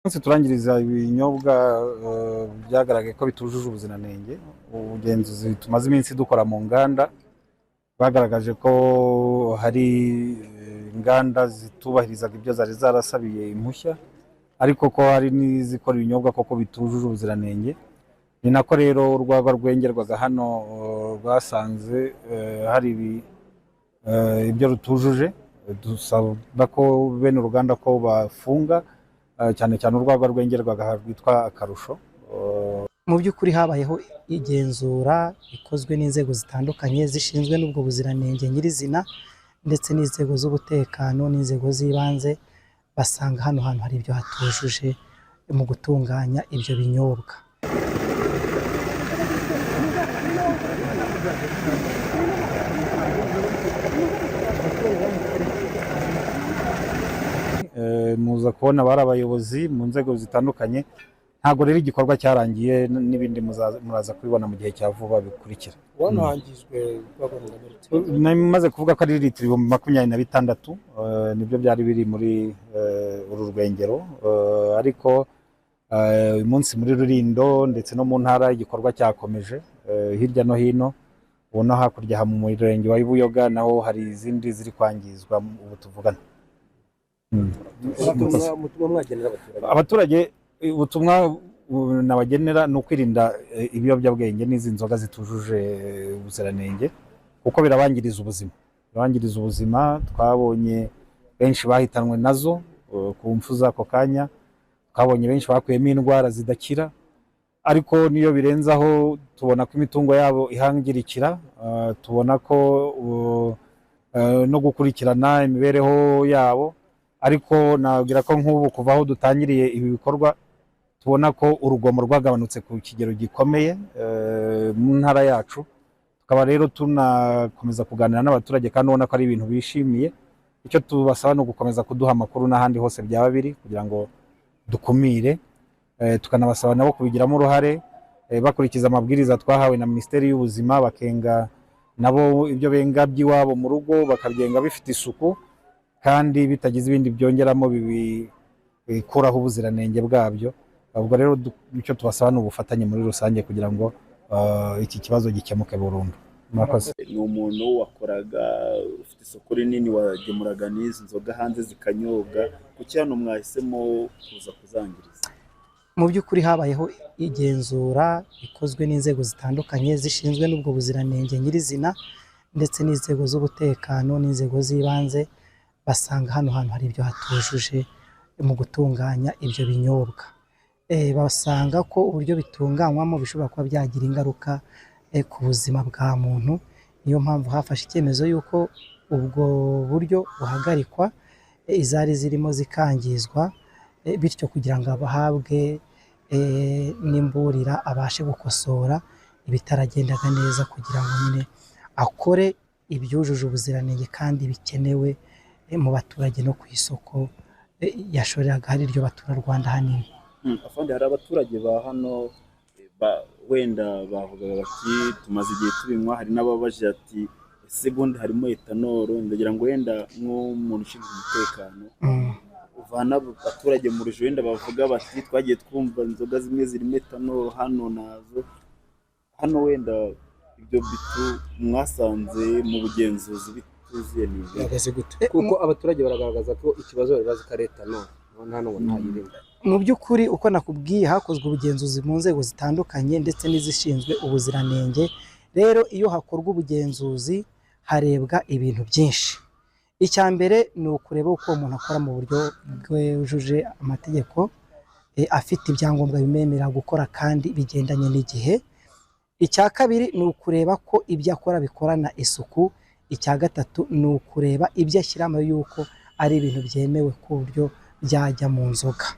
Munsi turangiriza ibinyobwa byagaragaye ko bitujuje ubuziranenge. Ubugenzuzi tumaze iminsi dukora mu nganda bagaragaje ko hari inganda zitubahirizaga ibyo zari zarasabiye impushya, ariko ko hari n'izikora ibinyobwa koko bitujuje ubuziranenge. Ni nako rero urwagwa rwengerwaga hano rwasanze hari ibyo rutujuje, dusaba ko bene uruganda ko bafunga, cyane cyane urwagwa rwengerwaga aha rwitwa Akarusho. Mu by'ukuri habayeho igenzura rikozwe n'inzego zitandukanye zishinzwe n'ubwo buziranenge nyirizina, ndetse n'inzego z'umutekano n'inzego z'ibanze, basanga hano hantu hari ibyo hatujuje mu gutunganya ibyo binyobwa. Muza kubona bari abayobozi mu nzego zitandukanye. Ntabwo rero igikorwa cyarangiye, n'ibindi muraza kubibona mu gihe cya vuba bikurikira. Hano hangijwe urwagwa rungana rute? Namaze kuvuga ko ari litiro 26,000, nibyo byari biri muri uru rwengero, ariko uyu munsi muri Rulindo ndetse no mu ntara igikorwa cyakomeje hirya no hino. Ubu no hakurya mu murenge wa Buyoga naho hari izindi ziri kwangizwa ubu tuvugana. Ubutumwa mwagenera abaturage? Abaturage ubutumwa nabagenera ni ukwirinda ibiyobyabwenge n'izi nzoga zitujuje ubuziranenge, kuko birabangiriza ubuzima, birabangiriza ubuzima. Twabonye benshi bahitanwe nazo ku mfu z'ako kanya, twabonye benshi bakuyemo indwara zidakira, ariko n'iyo birenzaho tubona ko imitungo yabo ihangirikira, tubona ko no gukurikirana imibereho yabo. Ariko nabwira ko nk'ubu kuva aho dutangiriye ibi bikorwa tubona ko urugomo rwagabanutse ku kigero gikomeye mu ntara yacu. Tukaba rero tunakomeza kuganira n'abaturage kandi ubona ko ari ibintu bishimiye. Icyo tubasaba ni ugukomeza kuduha amakuru n'ahandi hose byaba biri kugira ngo dukumire, tukanabasaba nabo kubigiramo uruhare, bakurikiza amabwiriza twahawe na Minisiteri y'Ubuzima, bakenga nabo ibyo benga by'iwabo mu rugo, bakabyenga bifite isuku kandi bitagize ibindi byongeramo bikuraho ubuziranenge bwabyo. Ubwo rero icyo tubasaba ni ubufatanye muri rusange kugira ngo iki kibazo gikemuke burundu. Murakoze. Ni umuntu wakoraga ufite isoko rinini, wagemuraga n'izi nzoga hanze zikanyobwa. Kuki hano mwahisemo kuza kuzangiriza? Mu by'ukuri habayeho igenzura rikozwe n'inzego zitandukanye zishinzwe n'ubwo buziranenge nyirizina, ndetse n'inzego z'umutekano n'inzego z'ibanze, basanga hano hantu hari ibyo hatujuje mu gutunganya ibyo binyobwa. Basanga ko uburyo bitunganywamo bishobora kuba byagira ingaruka ku buzima bwa muntu. Niyo mpamvu hafashe icyemezo y'uko ubwo buryo buhagarikwa, izari zirimo zikangizwa, bityo kugira ngo abahabwe n'imburira abashe gukosora ibitaragendaga neza, kugira ngo nyine akore ibyujuje ubuziranenge kandi bikenewe mu baturage no ku isoko yashoreraga hari iryo baturarwanda hanini. Afande, hari abaturage ba hano wenda bavugaga bati tumaze igihe tubinywa, hari n'ababaje ati ese bundi harimo etanoro? Ndagira ngo wenda nk'umuntu ushinzwe umutekano uvana abaturage mu rujijo, wenda bavuga bati twagiye twumva inzoga zimwe zirimo etanoro, hano nazo. Hano wenda ibyo bitu mwasanze mu bugenzuzi bituzuye ni ibi? Bihagaze gute? Kuko abaturage baragaragaza ko ikibazo bari bazi ko ari etanoro, none hano ngo ntayirimo. Mu by'ukuri uko nakubwiye, hakozwe ubugenzuzi mu nzego zitandukanye ndetse n'izishinzwe ubuziranenge. Rero iyo hakorwa ubugenzuzi harebwa ibintu byinshi. Icya mbere ni ukureba uko umuntu akora mu buryo bwujuje amategeko, afite ibyangombwa bimwemerera gukora kandi bigendanye n'igihe. Icya kabiri ni ukureba ko ibyo akora bikorana isuku. Icya gatatu ni ukureba ibyo ashyiramo yuko ari ibintu byemewe ku buryo byajya mu nzoga.